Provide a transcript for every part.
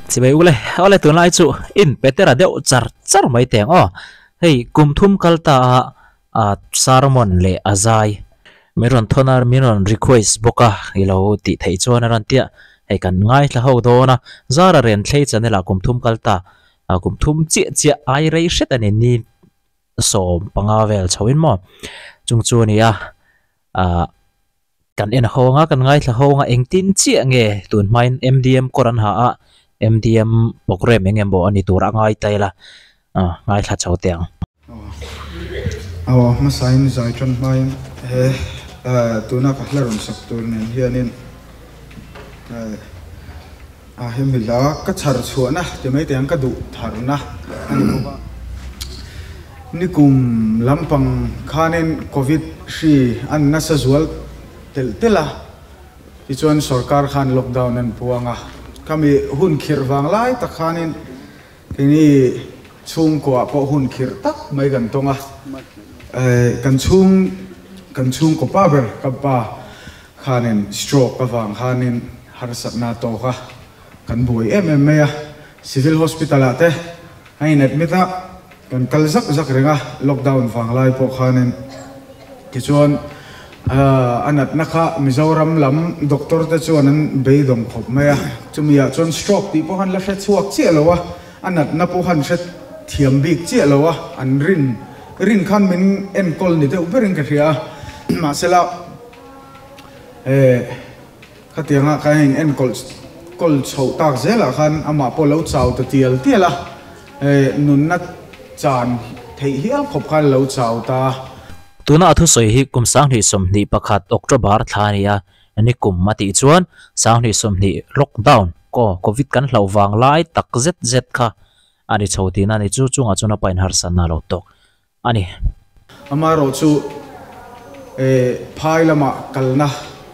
Chibai ule, awle tunlai chu in Petera deuh char char mai teng aw. Hei kum thum kal ta a a sermon leh a zai min rawn thawn a, min rawn request bawk a i lo tih theih chuan a rawn tia hei kan ngaithla ho dawn a, Zara Ren Thlei channel ah kum thum kal ta a kum thum chiah chiah ai rei hret a ni ni 15 vel chho in maw chung chu a ni a ah kan en ho anga kan ngaithla ho anga engtin chiah nge tun hmain M_D_M kawr an ha a M_D_M programme eng emaw a ni tur a ngai ta ila ah ngaithla chho teh ang. Aw hmasain zai tan hmain he tuna ka hla rawn sak tur nen hianin A hemi hla ka chhar chhuahna ti mai teh ang ka duh tharna a ni bawk a. Nikum lampang khanin Covid hri an nasa zual telh telh a, tichuan sorkar khan lockdown an puang a. Khami hun khirh vang lai tak khanin keini chhungkuah pawh hun khirh tak mai kan tawng a. Kan chhung kan chhungkaw pa ber ka pa Khanin stroke avang khanin harsatna a tawk a, kan buai em em mai a. Civil Hospital ah te a in admit a, kan kal zak zak reng a, lockdown vang lai pawh khanin. Tichuan a natna kha Mizoram lam doctor te chuan an beidawng khawp mai a, chumi ah chuan stroke tih pawh han la hre chhuak chiah lo a, a natna pawh han hre thiam bik chiah lo a, an rin rin khan min enkawl ni deuh berin ka hria a, mahsela. Eh, khatianga khan heng enkawl kawl chhoh tak zelah khan amah pawh lo chau ta tial tial a, eh, nunna chan theih hial khawp khan lo chau ta. Tuna a thusawi hi kum 2021 October thla a ni a, nikum a tih chuan 2020 lockdown kaw covid kan hlauh vang lai tak zet zet kha a ni chho tihna a ni chu chungah chuan a pain harsatna a lo tawk. a ni. Amaherawh chu phai lamah kalna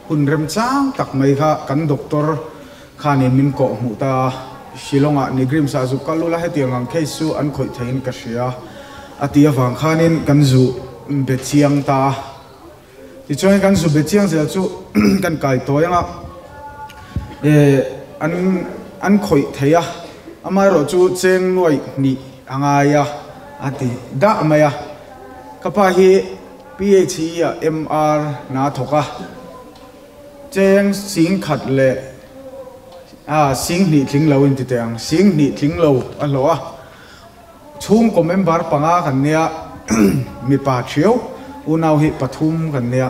hun remchang tak mai kha kan doctor khanin min kawh hmuh ta a, Shillong-ah Nigrim sah zuk kal ula hetiang ang case chu an khawih theiin ka hria a tih avang khanin kan zu be chiang ta a. Tichuan kan zu be chiang zel chu kan kai tawi ang a, an an khawih thei a, amaherawh chu cheng nuaih hnih a ngai a, a ti dah mai a. Ka pa hi PHE ah MR hna a thawk a, cheng sing khat leh ah sing hnih tling lo in ti teh ang, sing hnih tling lo a hlawh a. Chhungkaw member panga kan nia, mipa thiau unau hi pathum kan nia,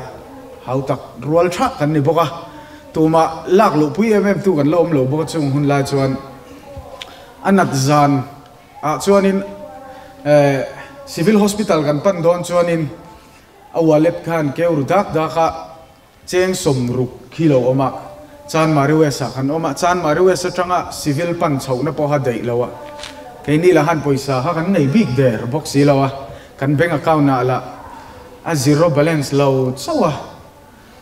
hautak rual tha kan ni bawk a, tumah lak luh pui em em tu kan la awm lo bawk a chung hun lai chuan a nat zan ah chuanin Civil Hospital kan pan dawn chuanin a wallet khan keu ru dak dak a, Cheng 60 khi lo awm a, Chanmari West ah kan awm a, Chanmari West atanga Civil pan chhohna pawha daih lo a, keini lah han pawisa kha kan nei bik der bawk si lo a, kan bank account ah lah a zero balance lo chauh a,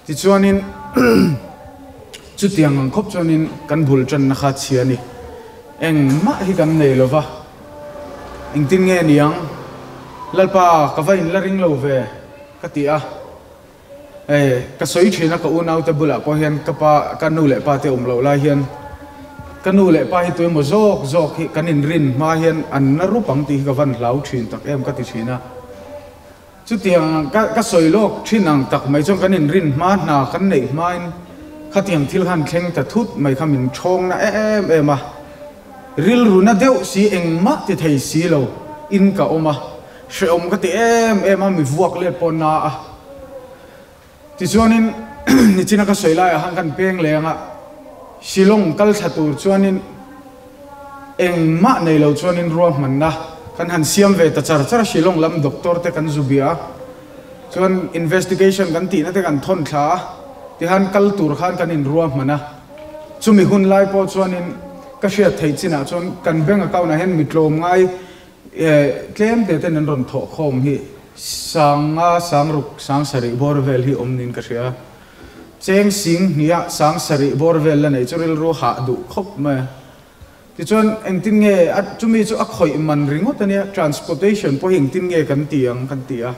tichuanin chutiang ang khawp chuanin kan bul tanna kha chhia a ni, engmah hi kan nei lo va, engtin nge niang Lalpa ka va inla ring lo ve ka ti a. Hei, ka sawi thin a, ka unaute bulah pawh hian ka pa, ka nu leh pa te awm loh lai hian ka nu leh pa hi tuemaw zawk zawk hi kan inrin hma hian an na rup ang tih hi ka van hlau thin tak em ka ti thin a. Chutiang ka ka sawi lawk thin ang tak mai chuan kan inrin hma hna kan neih hmain khatiang thil khan thleng ta thut mai kha min thawng na em em a. Rilru na deuh si engmah ti thei si lo in ka awm a. Hrehawm ka ti em em a, mi vuak let pawh na a. Tichuanin nichina ka sawi laiah khan kan peng leng a, Shillong kal thla tur chuanin engmah nei lo chuanin ruahmanna kan han siam ve ta char char a, Shillong lam doctor te kan zu bia a, chuan investigation kan tihna te kan thawn thla a, tihan kal tur khan kan inruahman a. Chumi hun lai pawh chuanin ka hriat theih chinah chuan kan bank account ah hian mi tlawm ngai Tlem te ten an rawn thawh khawm hi sanga sangruk sangsarih bawr vel hi awm niin ka hria. Cheng sing hniah sangsarih bawr vel la nei chu rilru hah duh khawp mai a. Tichuan engtin nge a chumi chu a khawih man ringawt a nia, transportation pawh hi engtin nge kan ti ang kan ti a.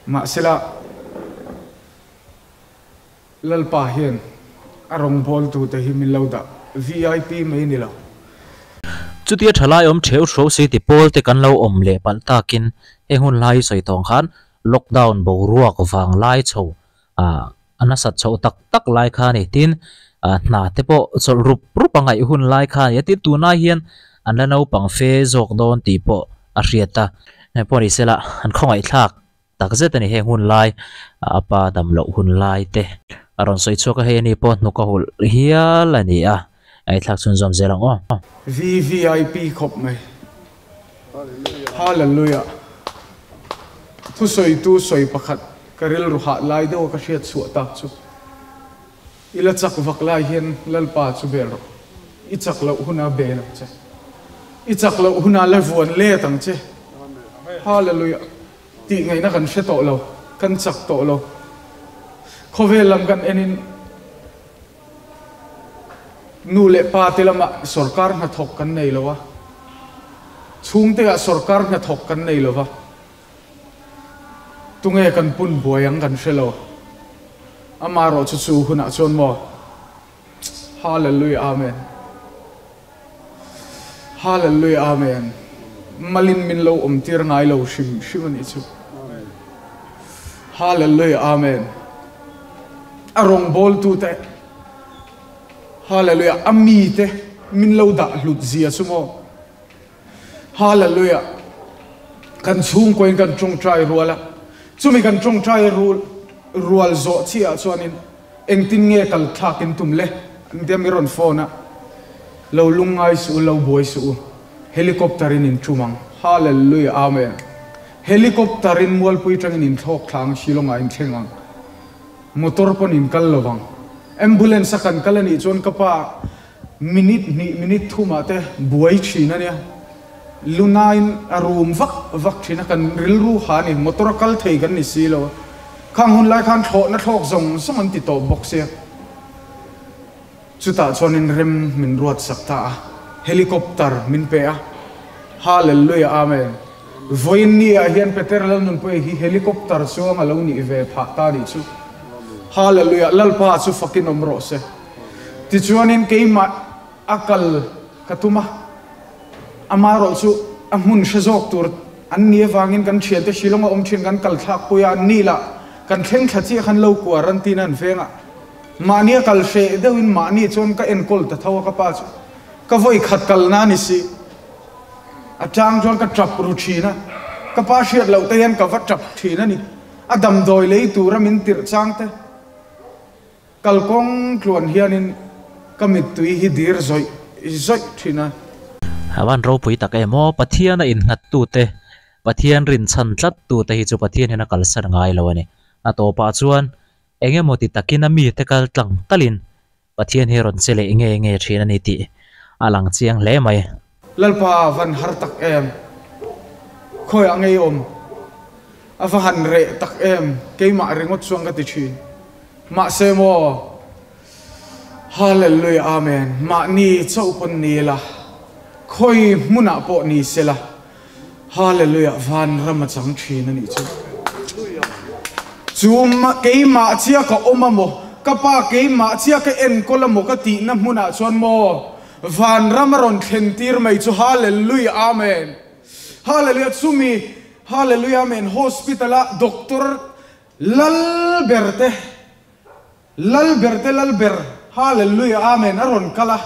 Mahsela Lalpa hian a rawngbawltute hi min lo dah VIP mai ni lo. Chutia thalai awm theu hruau si ti pawl te kan lo awm leh palh takin heng hun lai sawi tawng khan lockdown boruak vang lai chho ah a nasat chhoh tak tak lai kha a ni. Tin, hna te pawh chawlh rup rup a ngaih hun lai kha a ni a. Tin, tunlai hian an la naupang fe zawk dawn tih pawh a hriat a. Heng pawh ni sela an khawngaihthlak tak zet a ni. Heng hun lai a pa dam loh hun lai te a rawn sawi chhuak a, hei ani pawh hnuk a hulh hial a ni a. Ngaihthlak chhunzawm zel ang aw. VVIP khawp mai. Hallelujah. Thusawitu sawi pakhat ka rilru hah lai deuha ka hriat chhuah tak chu, I la chak vak lai hian Lalpa chu bel rawh. I chak loh huna bel ang che. I chak loh huna la vuan let ang che. Hallelujah. Tih ngaihna kan hre tawh lo, kan chak tawh lo. Khawvel lam kan enin Nu leh pa te lamah sorkar hnathawk kan nei lo a, chhungteah sorkar hnathawk kan nei lo va, tunge kan pun buai ang kan hre lo. Amaherawh chu chu hunah chuan maw? Hallelujah Amen. Hallelujah Amen. Malin min lo awm tir ngai lo hrim hrim a nih chu. Hallelujah Amen. A rawngbawltute Hallelujah a mite min lo dah hlut zia chu maw. Hallelujah kan chhungkawiin kan tawngtai rual a, chumi kan tawngtai rual zawh chiah ah chuanin engtin nge kal thlak in tum le? An tia mi rawn phone a, lo lungngai suh u, lo buai suh u, helicopter in in tum ang. Hallelujah Amen. Helicopter in Mualpui tangin in thlawk thla ang, Shillong ah in thleng ang. Motor pawn in kal lo vang. Ambulance a kan kal a nih chuan ka pa minute hnih minute thumah te buai thin a nia. Lunain a rum vak vak thin a, kan rilru ha a ni. Motor a kal thei kan ni si lo a. Khang hun lai khan thlawhna thlawk zawng zawng an ti tawp bawk sia. Chutah chuanin rem min ruat sak ta a, helicopter min pe a. Hallelujah Amen. Vawiin ni ah hian Peter Lalnunpuia hi helicopter chuang a lo nih ve phah ta nih chu. Hallelujah Lalpa chu fakin awm rawh se. Tichuanin keimah a kal ka tum a, amaherawh chu a hmun hre zawk tur an ni avangin kan thiante Shillong a awm thin kan kal thlak pui a, an ni lah kan thleng thla chiah khan lo quarantine a an veng a. Mahni a kal hreh deuhin mahni chuan ka enkawl ta tho a ka pa chu ka vawi khat kalna a ni si. A chang chuan ka tap ru thin a, ka pa hriat loh te hian ka va tap thin a ni. A damdawi lei tura min tirh chang te kalkawng tluan hianin ka mittui hi dir zawih zawih thin a. A van ropui tak em aw, Pathian a innghat tute, Pathian rinchhan tlat tute hi chu Pathian hian a kalsan ngai lo a ni. A tawpah chuan Eng emaw ti takin a mite kal tlang talin Pathian hi rawn che leh nge nge thin a ni tih a lang chiang hle mai. Lalpa van har tak em? Khawiah ngei awm? A va han reh tak em? Keimah ringawt chuan ka ti thin. Mahse maw? Hallelujah Amen. Mahni chauh pawn ni ila, khawi hmunah pawh ni sela, Hallelujah vanram a chang thin a nih chu. Chu keimah chia ka awm a maw, ka pa keimah chia ka enkawl a maw ka tihna hmunah chuan maw vanram a rawn thlen tir mai chu Hallelujah Amen. Hallelujah chumi Hallelujah Amen hospital a doctor lal ber te Lal ber te lal ber, Hallelujah Amen a rawn kal a,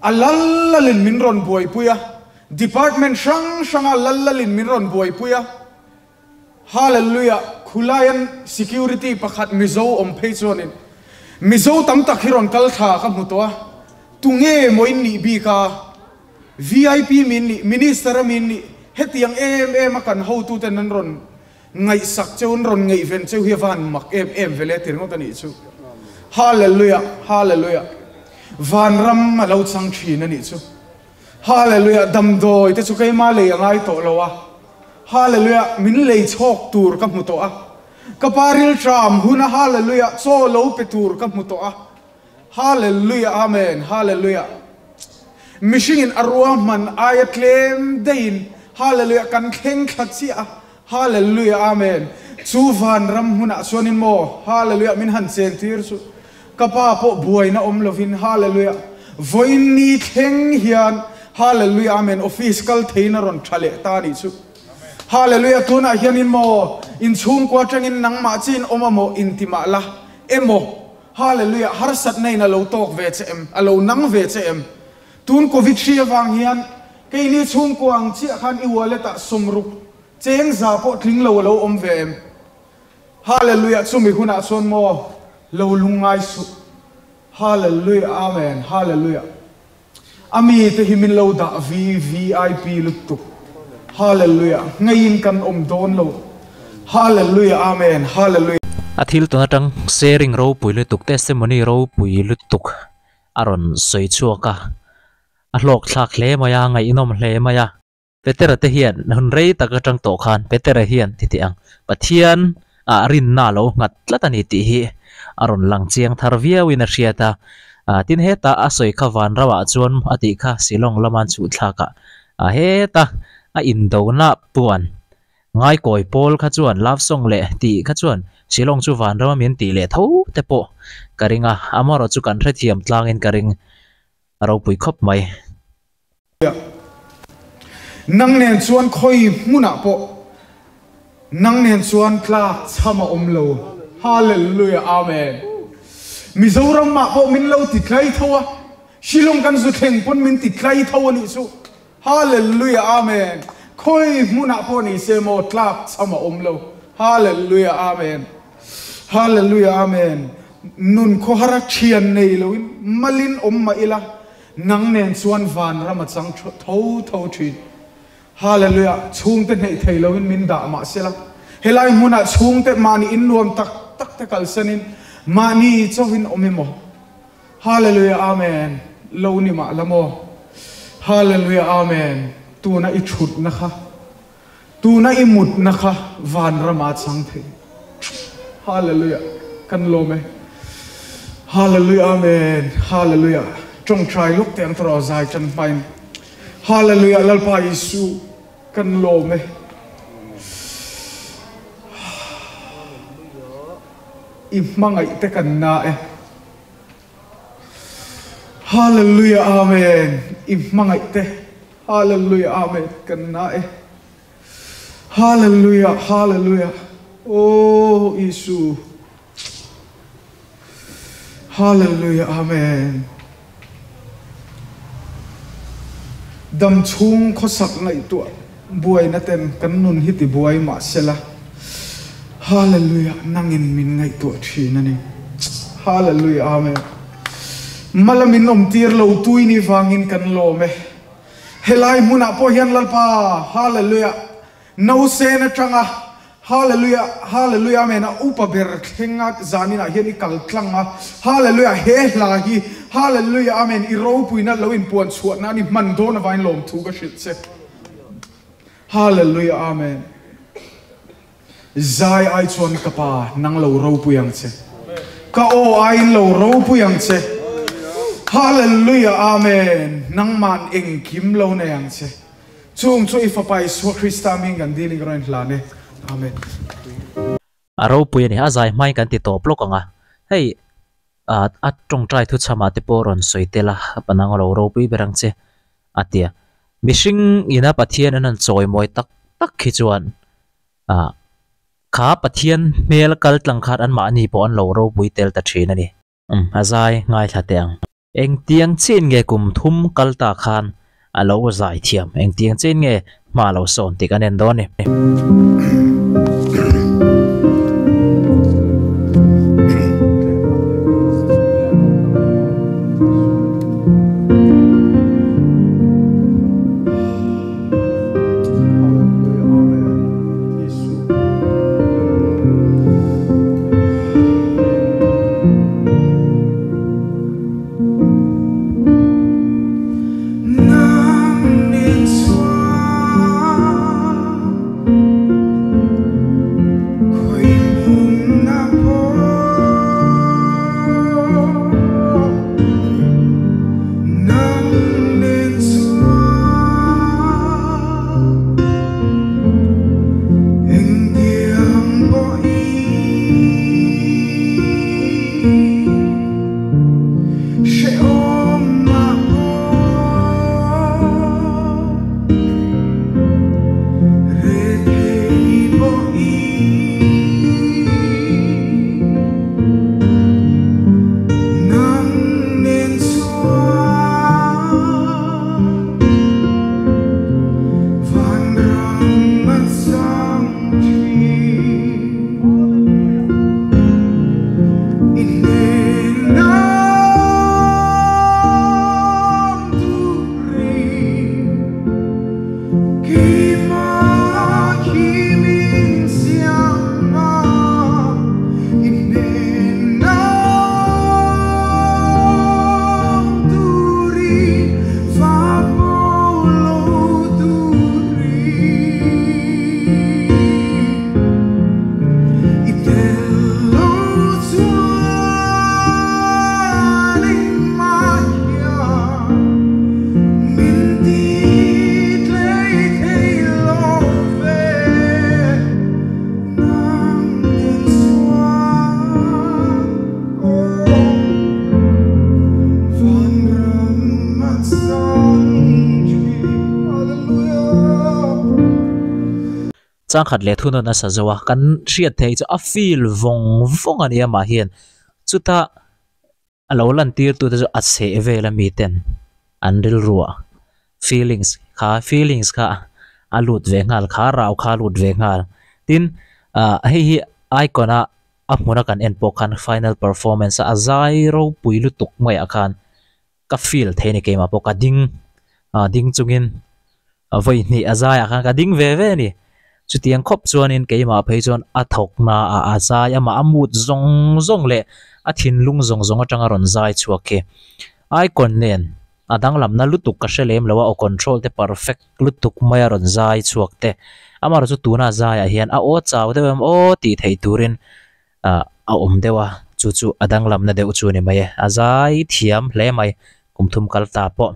a lal lalin min rawn buaipui a, department hrang hranga lal lalin min rawn buaipui a, Hallelujah khulaian security pakhat Mizo awm phei chuanin Mizo tam tak hi rawn kal thla ka hmu tawh a, tunge maw in nih bik a, VIP min nih, Minister a min nih, hetiang em em a kan hotuten an rawn Ngaihsak cheu an rawn ngaihven cheu hi a van mak em em ve le ti ringawt a nih chu. Hallelujah, Hallelujah. Vanram a lo chang thin a nih chu. Hallelujah, damdawi te chu keima lei a ngai tawh lo a. Hallelujah, min lei chhawk tur ka hmu tawh a. Ka pa rilṭam huna Hallelujah, chaw lo pe tur ka hmu tawh a. Hallelujah Amen Hallelujah Mihringin a ruahman aia tlem deihin Hallelujah kan thleng thla chiah a Hallelujah Amen. Chu vanram hmunah chuanin maw, Hallelujah, min han chentir chu ka pa pawh buaina awm lovin, Hallelujah, vawiin ni thleng hian, Hallelujah, Amen, office kal theiin a rawn tha leh ta anih chu. Hallelujah, tunah hianin maw, inchhungkua atangin nangmah chiin awm a maw inti mah la emaw, Hallelujah, harsatna in a lo tawk ve che em, a lo nang ve che em? Tun Covid hri avang hian keini chhungkua ang chiah khan i wallet ah sawmruk Cheng za pawh tling lo a lo awm ve em? Hallelujah chumi hunah chuan maw lo lungngai suh. Hallelujah Amen Hallelujah A mi te hi min lo dah VVIP lutuk. Hallelujah Ngeiin kan awm dawn lo. Hallelujah Amen Hallelujah. A thil tun atang sharing ropui lutuk testimony ropui lutuk a rawn sawi chhuak a, a hlawkthlak hle mai a, ngaihnawm hle mai a. Petera te hian hun rei tak atang tawh khan Petera hian ti teh ang, Pathian ah rinna a lo nghat tlat a ni tih hi a rawn lang chiang thar viau in a hriat a. Tin heta a sawi kha vanram ah chuan a tih kha Shillong lama an chhuh thlak ah heta a indona puan ngaikawi pawl kha chuan love song leh tih kha chuan Shillong chu vanram a min tih leh tho te pawh ka ring a, amaherawhchu chu kan hrethiam tlangin ka ring a ropui khawp mai. Nang nen chuan khawi hmunah pawh nang nen chuan tlak chham a awm lo. Hallelujah Amen. Mizoram mah pawh min lo ti tlai tho a, Shillong kan zu thleng pawn min ti tlai tho a nih chu. Hallelujah Amen. Khawi hmunah pawh ni se maw tlak chham a awm lo. Hallelujah Amen. Hallelujah Amen. Nun khawhara thian nei loin malin awm mah ila Nang nen chuan vanram a chang tho tho thin. Hallelujah! Chhungte hneih thei loin min dah mah sela, helai hmunah chhungte mahni innuam tak tak te kalsanin mahni chauhin awm emaw? Hallelujah! Amen! Lo ni mah la maw? Hallelujah! Amen! Tuna i thutna kha, tuna i mutna kha vanrama chang thei. Hallelujah kan lawm e. Hallelujah Amen Hallelujah tawngtai lawk teh ang tawrh aw zai tan hmain Hallelujah Lalpa Isu kan lawm e. I hmangaih te kan na e. Hallelujah Amen I hmangaih te Hallelujah Amen kan na e. Hallelujah Hallelujah Aw Isu Hallelujah Amen Dam chhung khawsak ngaihtuah buaina ten kan nun hi ti buai mahsela Hallelujah nangin min ngaihtuah thin a ni Hallelujah Amen Mala min awm tir lo tui ni vangin kan lawm e. Helai hmunah pawh hian Lalpa, Hallelujah, Nausen atanga Hallelujah, Hallelujah, Amen a upa ber thlenga zaninah hian i kal tlang a, Hallelujah, he hla hi Hallelujah, Amen i ropuina lo inpuan chhuah nan i hman dawn avain lawmthu ka hrilh che. Hallelujah, Amen. Zai ai chuan ka pa nang lo ropui ang che. Ka aw aiin lo ropui ang che. Hallelujah Amen nangman engkim lo nei ang che. Chung chu i Fapa Isua Krista hming kan dil in ka rawn inhlan e. Amen. A ropui a ni, a zai hmain kan ti tawp lawk ang a, hei a tawngtai thuchhamah te pawh rawn sawi tel a, a panang a lo ropui ber ang che. A ti a. Mihring ina Pathian an han chawimawi tak tak khi chuan ah kha Pathian hmel kal tlang khan anmahni pawh an lo ropui tel ta thin a ni. Umm a zai ngaithla teh ang. Engtiang chin nge kum thum kal ta khan a lo zai thiam? Engtiang chin nge hma lo sawn tih kan en dawn a ni. Changkhat leh thunawn a sa zo a, kan hriat theih chu a feel vawng vawng a ni amah hian chuta a lo lantir tute chu a chheh vel a miten an rilruah feelings kha feelings kha a lut ve nghal kha rau kha a lut ve nghal tin ah hei hi icon a a hmuna kan en pawh khan final performance a a zai ropui lutuk maiah khan ka feel thei a ni keimah pawh ka ding ah ding chungin vawi hnih a zaiah khan ka ding ve ve a ni chutiang khawp chuanin keimah phei chuan a thawk na ah a zai amah a mood zawng zawng leh a thinlung zawng zawng atanga rawn zai chhuak khi icon nen a danglamna lutuk ka hre lem lo a aw control te perfect lutuk mai a rawn zai chhuak te amaherawhchu chu tuna zaiah hian a aw chau deuh em aw tih theih turin ah a awm deuh a chu chu a danglamna deuh chu a ni mai e a zai thiam hle mai kum thum kal ta pawh.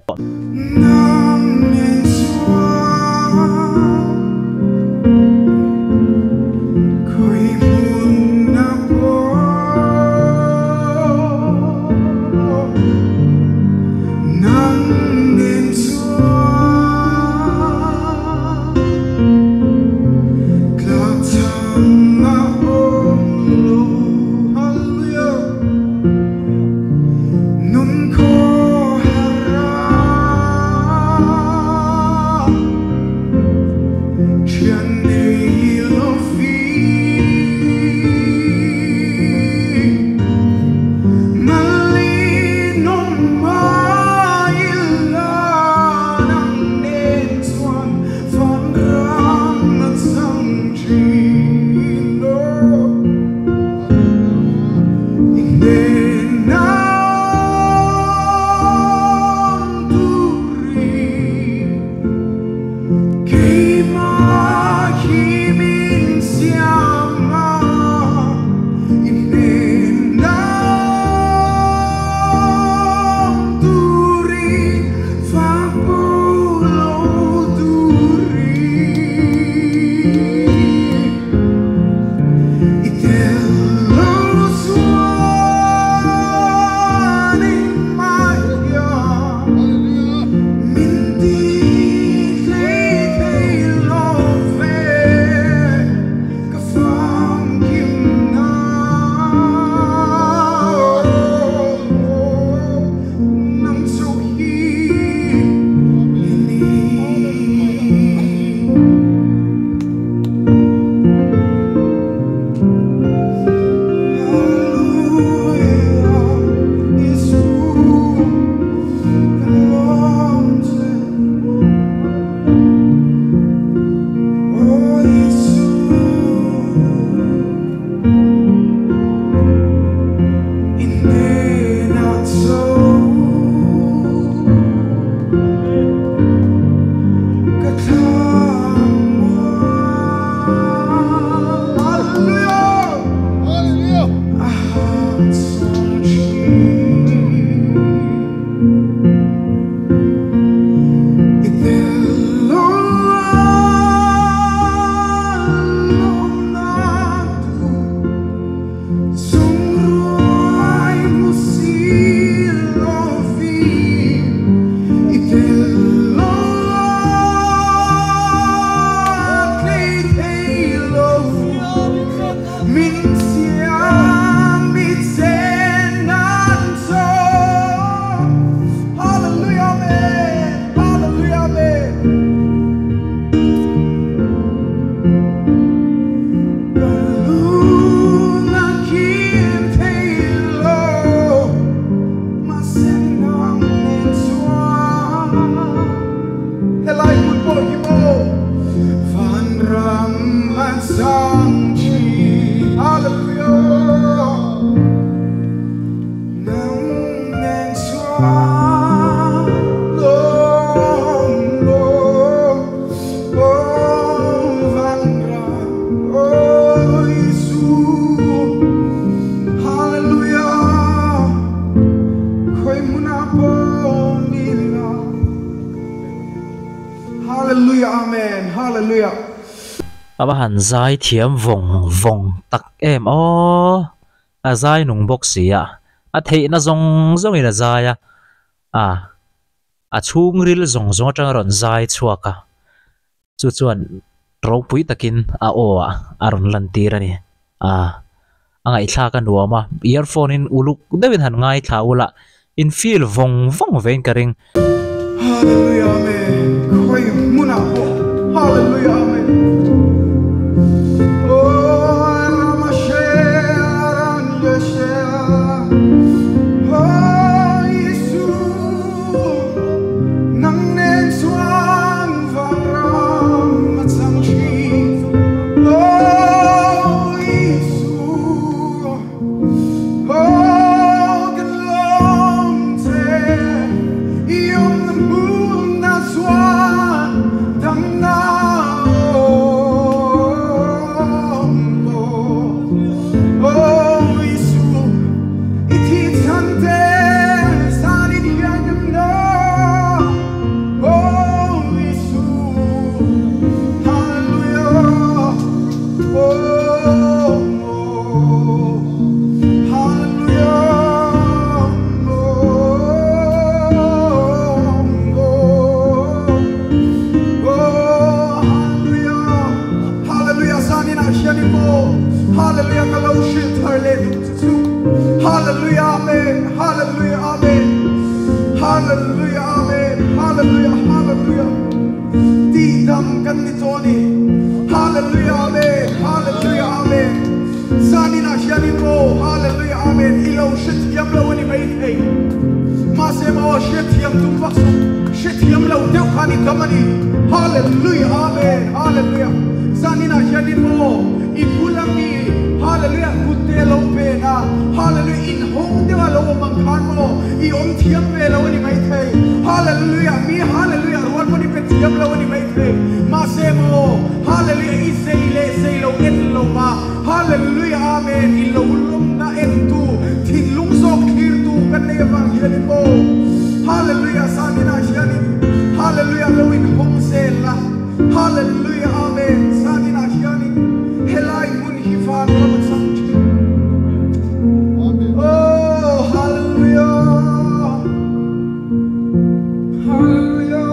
A va han zai thiam vawng vawng tak em aw a zai nung bawk si a a theihna zawng zawngin a zai a a a chhungril zawng zawng atanga rawn zai chhuak a chu chuan. Ropui takin a aw ah a rawn lantir a ni. A a ngaihthlak a nuam a, earphone in uluk deuhin han ngaithla ula in feel vawng vawng vein ka ring. Hallelujah Amen khawi hmunah pawh Hallelujah Amen Oh Ramashe Aranjeshe Oh Isu Nang nen chuan vanram a chang thin Oh Isu Oh kan lawm che i awmna hmunah chuan damna awm tawh Oh Isu I thih chhan te zanin hian kan na Oh Isu Hallelujah Oh Hallelujah Oh Hallelujah Hallelujah zanin ah hian i maw Hallelujah ka lo hrilh thar leh duh che chu Hallelujah Amen Hallelujah Amen Hallelujah Amen Hallelujah Hallelujah Tihdam kan ni tawh a ni Hallelujah Amen Hallelujah Amen Zanin ah hian i maw Hallelujah Amen i lo hrethiam lo a ni maithei Mahse maw hrethiam tum vak suh hrethiam lo deuh khan i dam a ni Hallelujah Amen Hallelujah Zanin ah hian i maw i bul a mi Hallelujah kut te a lo pen a Hallelujah in hawng deuh a lo awm ang khan maw i awm thiam ve lo a ni maithei Hallelujah mi Hallelujah rual pawn i pe thiam lo a ni maithei Mahse maw Hallelujah i zei leh zei lo en lo va Hallelujah Amen i lo lawmna entu thinlung zawk thlirtu kan nei avang hianin maw Hallelujah zaninah hianin Hallelujah lo in hawng zel la Hallelujah Amen zaninah hianin helai hmun hi van ram a chang thin Oh Hallelujah Hallelujah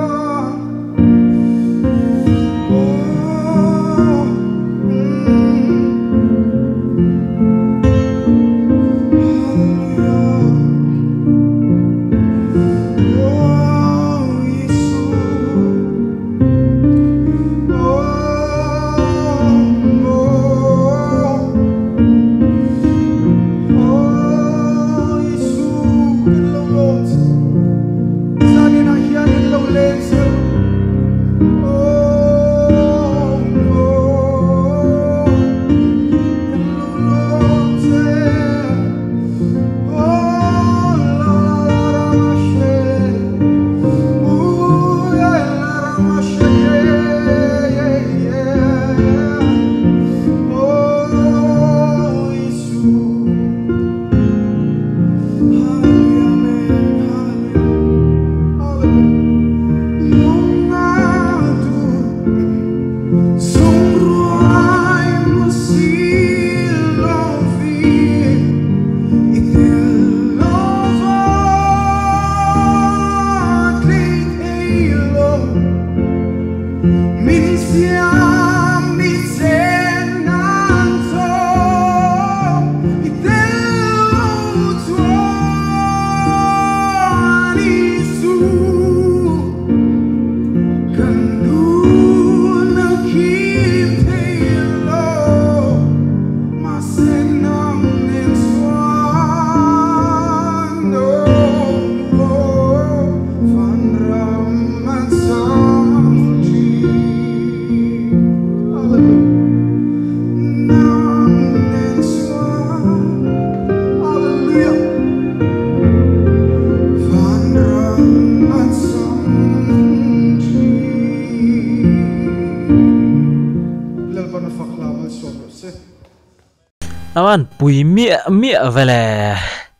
Aman pui miah miah vele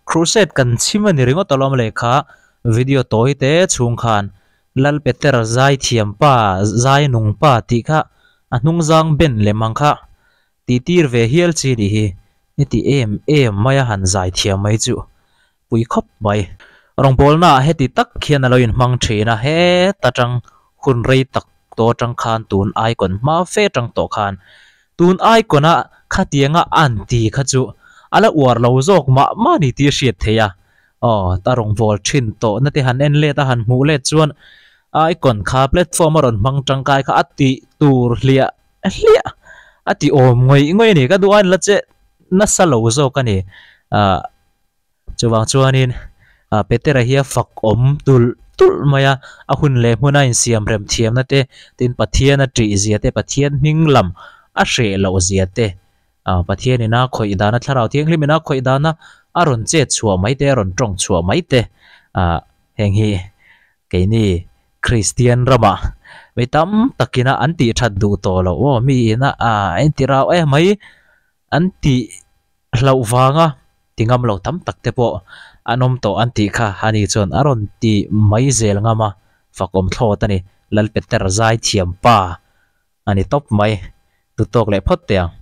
crusade kan chhim a ni ringawt alawm lehkha video tawi te chhung khan Lal Peter zai thiam pa zai nung pa tih kha a hnung zang ben lem ang kha tih tir ve hial chi nih hi heti em em mai a han zai thiam mai chu pui khawp mai. Rawngbawlnaah heti tak hian a lo inhmang thin a, heta tang hun rei tak. tawh atang khan tun icon hma fe atang tawh khan tun icon a khatianga an ti kha chu a la uar lo zawk mah mah a ni tih a hriat theih a aw a rawn bawl thin tawh na te han en let a han hmuh let chuan icon kha platform a rawn hmang tangkai kha a tih tur hliah hliah a ti awm ngawih ngawih a ni ka duh a la che nasa lo zawk a ni ah chuvang chuanin ah Petera hi a fak awm tulh tulh mai a a hun leh hmuna insiam rem thiamna te tin Pathian a tih zia te Pathian hming lam a hreh loh zia te ah Pathian ina khawih dana thlarau thianghlim ina khawih dana a rawn chet chhuah mai te a rawn tawng chhuah mai te ah heng hi keini Kristian ramah mi tam takina an tih that duh tawh loh aw mi ina ah a inti rau em mai an tih hlauh vanga ti ngam lo tam tak te pawh an awm tawh an tih kha ani chuan a rawn ti mai zel ngam a fakawm thlawt a ni Lalpeter Zaithiam pa a ni tawp mai. Duhtawk leh phawt teh ang.